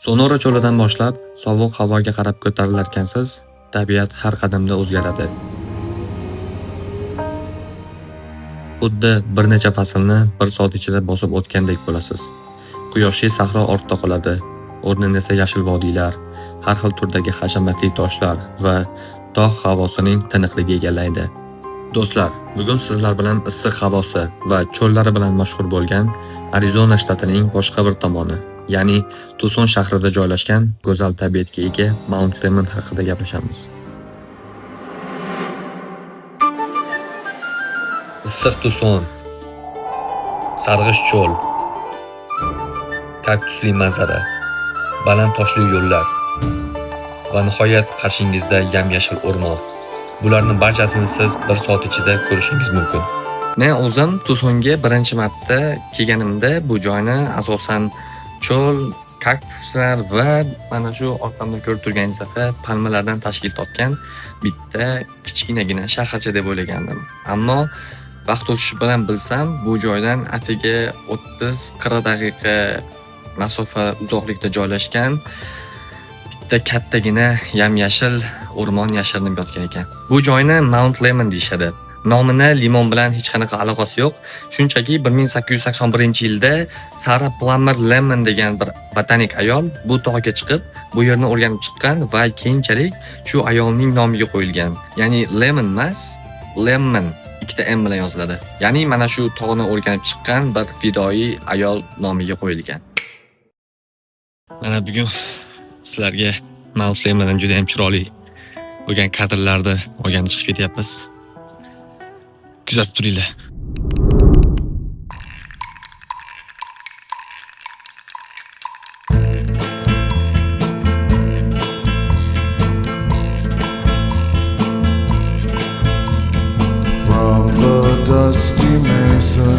Sonora cho'lidan boshlab sovuq havoga qarab ko'tarilarkansiz, tabiat har qadamda o'zgaradi. Xuddi bir necha faslni bir soat ichida bosib o'tgandek bo'lasiz. Quyoshli sahro ortda qoladi, o'rnini esa yashil vodiylar, har xil turdagi hashamatli toshlar va tog' havosining tiniqligi egallaydi. Do'stlar, bugun sizlar bilan issiq havosi va cho'llari bilan mashhur bo'lgan Arizona shtatining boshqa bir tomoni, ya'ni Tuson shahrida joylashgan go'zal tabiatga ega Mount Lemmon haqida gaplashamiz. Issiq Tuson, sarg'ish cho'l, kaktusli manzara, baland toshli yo'llar va nihoyat qarshingizda yam-yashil o'rmon. Bularni barchasini siz bir soat ichida ko'rishingiz mumkin. Men o'zim Tusonga birinchi marta kelganimda bu joyni asosan cho'l, kaktuslar va mana shu orqamda ko'rib turganingizdek palmalardan tashkil topgan bitta kichkinagina shaharcha deb o'ylagandim. Ammo vaqt o'tishi bilan bilsam, bu joydan atigi 30-40 daqiqa masofa uzoqlikda joylashgan bitta kattagina yam-yashil o'rmon yashirinib yotgan ekan. Bu joyni Mount Lemmon deyishadi. Nomini limon bilan hech qanaqa aloqasi yo'q. Shunchaki 1881-yilda Sara Plummer Lemmon degan bir botanik ayol bu tog'ga chiqib, bu yerni o'rganib chiqqan va keyinchalik shu ayolning nomiga qo'yilgan. Ya'ni Lemon emas, Lemmon ikkita M bilan yoziladi. Ya'ni mana shu tog'ni o'rganib chiqqan bir fidoyi ayol nomiga qo'yilgan. Mana bugun sizlarga Mount Lemmondan juda ham chiroyli bo'lgan kadrlarni olgani chiqib ketyapmiz. Kuzatib turinglar. From the dusty mesa,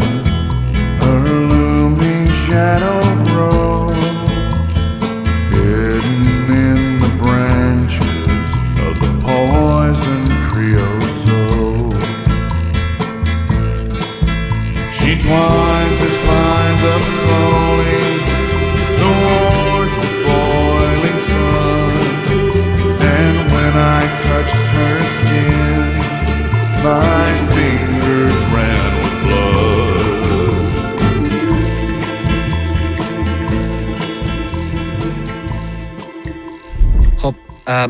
her looming shadow grows, hidden in the branches of the poison creosote. She twines her spines up slowly towards the boiling sun, and when I touched her skin, my fingers ran with blood. Xo'p,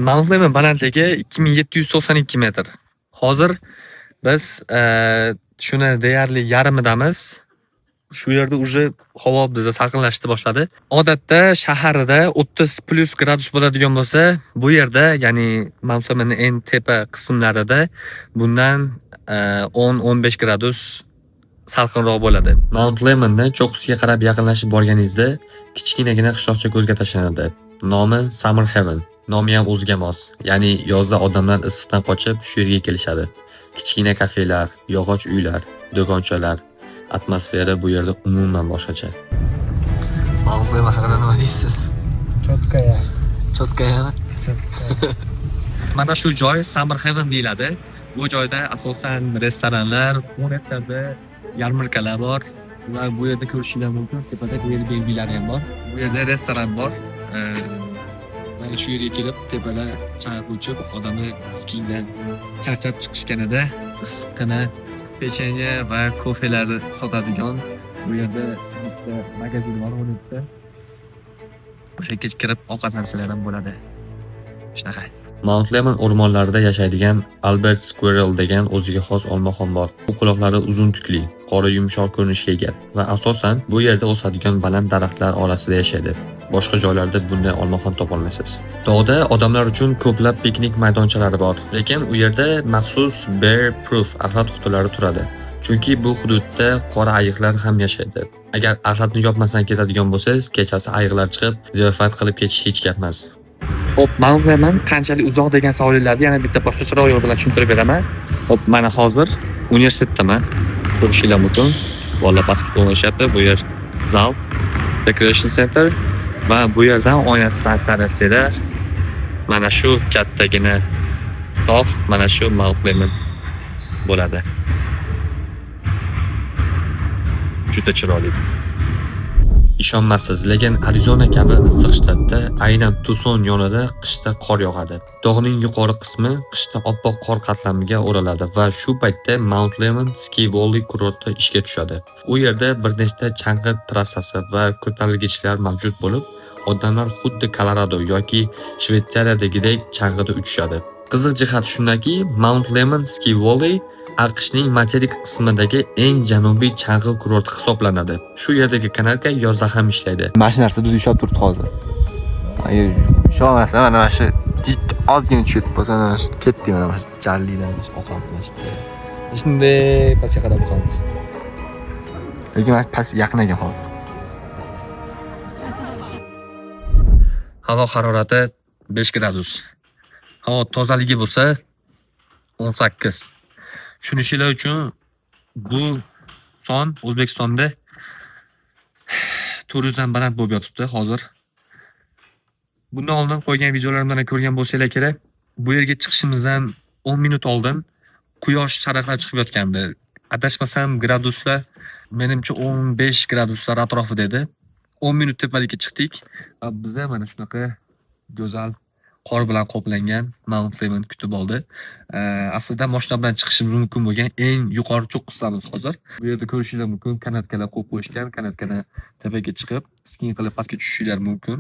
Mount Lemmon balandligi 2792 metr. Hozir biz shuni deyarli yarmidamiz. Shu yerda уже havo bizda salqinlashishni boshladi. Odatda shaharida 30 plus gradus bo'ladigan bo'lsa, bu yerda, ya'ni Mount Lemmonning eng tepa qismlarida bundan 10-15 gradus salqinroq bo'ladi. Mount Lemmondan cho'qqisiga qarab yaqinlashib borganingizda kichkinagina qishloqcha ko'zga tashlanadi. Nomi Summer Haven. Nomi ham o'ziga mos. Ya'ni yozda odamlar issiqdan qochib shu yerga kelishadi. Kichkina kafelar, yog'och uylar, do'konchalar, atmosfera bu yerda umuman boshqacha. Mount Lemmon haqida nima deysiz? Четкая. Четкая. Четкая. Mana shu joy Summer Haven deyiladi. Bu joyda asosan restoranlar, bu yerda yarmarkalar bor va bu yerda ko'rishinglar mumkin. Tepada Airbnb'lar ham bor. Bu yerda restoran bor. Mana shu yerga kelib tepada chang uchib, odamlar skidan charchab chiqishganida issiqqina pechenye va kofelarni sotadigan bu yerda bitta magazin bor, uni bitta. O'sha yerga kirib ovqatlansalar ham bo'ladi. Shunaqa. Mount Lemmon o'rmonlarida yashaydigan Albert Squirrel degan o'ziga xos olmaxon bor. U quloqlari uzun tukli, qora yumshoq ko'rinishga ega va asosan bu yerda o'sadigan baland daraxtlar orasida yashaydi. Boshqa joylarda bunday olmaxon topolmaysiz. Tog'da odamlar uchun ko'plab piknik maydonchalari bor, lekin u yerda maxsus bear proof axlat qutilari turadi. Chunki bu hududda qora ayiqlar ham yashaydi. Agar axlatni yopmasdan ketadigan bo'lsangiz, kechasi ayiqlar chiqib ziyofat qilib ketishi hech gap emas. Xo'p, Mount Lemmon qanchalik uzoq degan savollarni yana bitta boshqacharoq yo'l bilan tushuntirib beraman. Xo'p, mana hozir universitetdaman. Ko'rishinglar mumkin. Bolalar basketbol o'ynashyapti. Bu yer zal, recreation center va bu yerdan oynasidan qarasanglar, mana shu kattagina tog', mana shu Mount Lemmon bo'ladi. Juda chiroyli. Ishonmassiz, lekin Arizona kabi issiq shtatda, aynan Tuson yonida qishda qor yog'adi. Tog'ning yuqori qismi qishda oppoq qor qatlamiga o'raladi va shu paytda Mount Lemmon Ski Valley kurorti ishga tushadi. U yerda bir nechta chang'i trassasi va ko'tarilgichlar mavjud bo'lib, odamlar xuddi Kolorado yoki Shvetsiyadagidek chang'ida uchishadi. Qiziq jihat shundaki, Mount Lemmon Ski Valley AQShning materik qismidagi eng janubiy chang'i kurorti hisoblanadi. Shu yerdagi канатка yozda ham ishlaydi. Mana shu narsa bizni ushlab turibdi hozir. Agar ushlolmasa, mana shu ozgina tushib ketib qolsa, mana shu ketdik, mana shu jarlikdan oqamiz mana shu yerda. Shunday pastga qarab oqamiz. Lekin mana shu past yaqin ekan hozir. Havo harorati 5 gradus. Havo tozaligi bo'lsa 18. Tushunishinglar uchun bu son O'zbekistonda 400 dan baland bo'lib yotibdi hozir. Bundan oldin qo'ygan videolarimdan ko'rgan bo'lsanglar kerak. Bu yerga chiqishimizdan 10 minut oldin quyosh charaqlab chiqib yotgandi. Adashmasam graduslar menimcha 15 graduslar atrofida edi. 10 minut tepalikka chiqdik va biza mana shunaqa go'zal qor bilan qoplangan Mount Lemmon kutib oldi. Aslida mashina bilan chiqishimiz mumkin bo'lgan eng yuqori cho'qqisamiz hozir. Bu yerda ko'rishinglar mumkin, канатка lar qo'yib qo'yishgan, канатка dan tepaga chiqib, ski qilib pastga tushishinglar mumkin.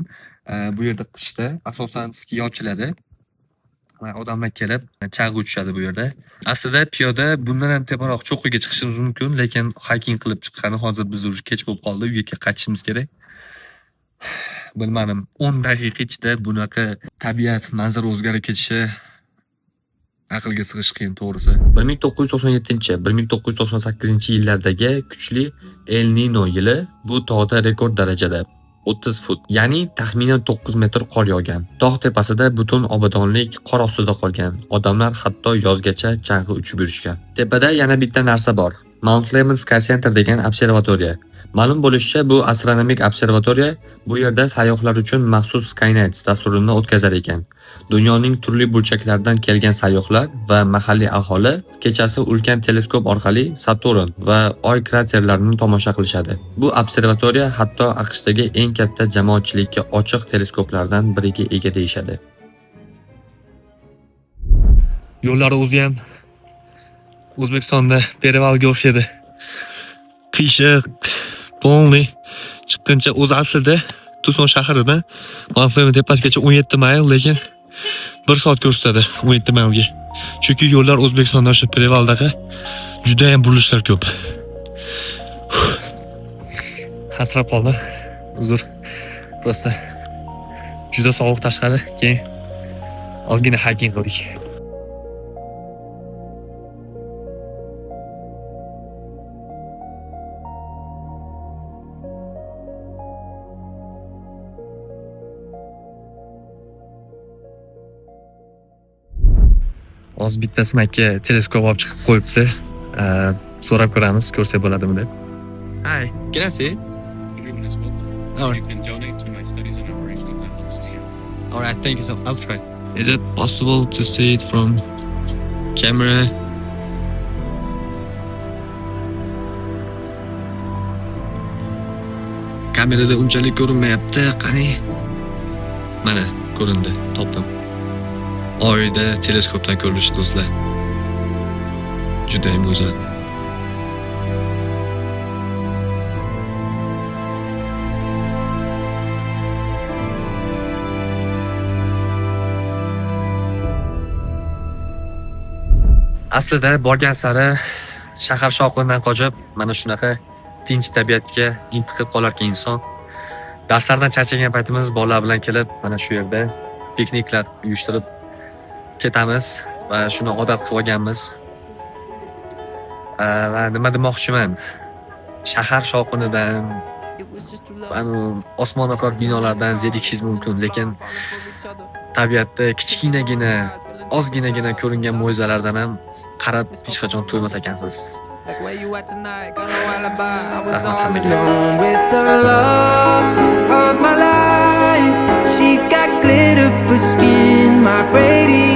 Bu yerda qishda asosan ski ochiladi va odamlar kelib chang'i uchishadi bu yerda. Aslida piyoda bundan ham teparoq cho'qqiga chiqishimiz mumkin, lekin hiking qilib chiqqani hozir biz уже kech bo'lib qoldi, uyga qaytishimiz kerak. Bilmadim, 10 daqiqa ichida bunaqa tabiat manzara o'zgarib ketishi aqlga sig'ishi qiyin, to'g'risi. 1997-1998 yillardagi kuchli El Nino yili bu tog'da rekord darajada 30 fut, ya'ni taxminan 9 metr qor yog'gan. Tog' tepasida butun obodonlik qor ostida qolgan. Odamlar hatto yozgacha chang'i uchib yurishgan. Tepada yana bitta narsa bor. Mount Lemmon Sky Center degan observatoriya. Ma'lum bo'lishicha, bu astronomik observatoriya bu yerda sayyohlar uchun maxsus Sky Nights dasturini o'tkazar ekan. Dunyoning turli burchaklaridan kelgan sayyohlar va mahalliy aholi kechasi ulkan teleskop orqali Saturn va Oy kraterlarini tomosha qilishadi. Bu observatoriya hatto AQShdagi eng katta jamoatchilikka ochiq teleskoplardan biriga ega deyishadi. Yo'llar o'zi ham O'zbekistonda перевал ga o'xshaydi. Qiyshiq, полный chiqquncha. O'zi aslida Tuson shahridan Mount Lemmon tepasigacha 17 mayl, lekin 1 soat ko'rsatadi 17 maylga. Chunki yo'llar O'zbekistonda o'sha перевал daqa juda ham burilishlar ko'p. Hasrab qoldim. Uzr. Просто juda sovuq tashqari, keyin ozgina hiking qildik. Hozir bittasi aka teleskop olib chiqib qo'yibdi. So'rab ko'ramiz, ko'rsak bo'ladimi deb. Hi, can I see? You can donate to my studies and operations. That helps me out. All right, thank you so. I'll try. Is it possible to see it from camera? Kamerada unchalik ko'rinmayapti. Qani? Mana ko'rindi, topdim. Oyda teleskopdan ko'rinishi, do'stlar. Juda ham go'zal. Aslida borgan sari shahar shovqinidan qochib, mana shunaqa tinch tabiatga intiqib qolarkan inson. Darslardan charchagan paytimiz bolalar bilan kelib, mana shu yerda pikniklar uyushtirib ketamiz va shuni odat qilib olganmiz. Va nima demoqchiman? Shahar shovqinidan, anu osmono'par binolardan zerikishingiz mumkin, lekin tabiatda kichkinagina, ozginagina ko'ringan mo'jizalardan ham qarab hech qachon to'ymas ekansiz. Rahmat hammaga. Alone with the love of my life. She's got glitter for skin, my radiant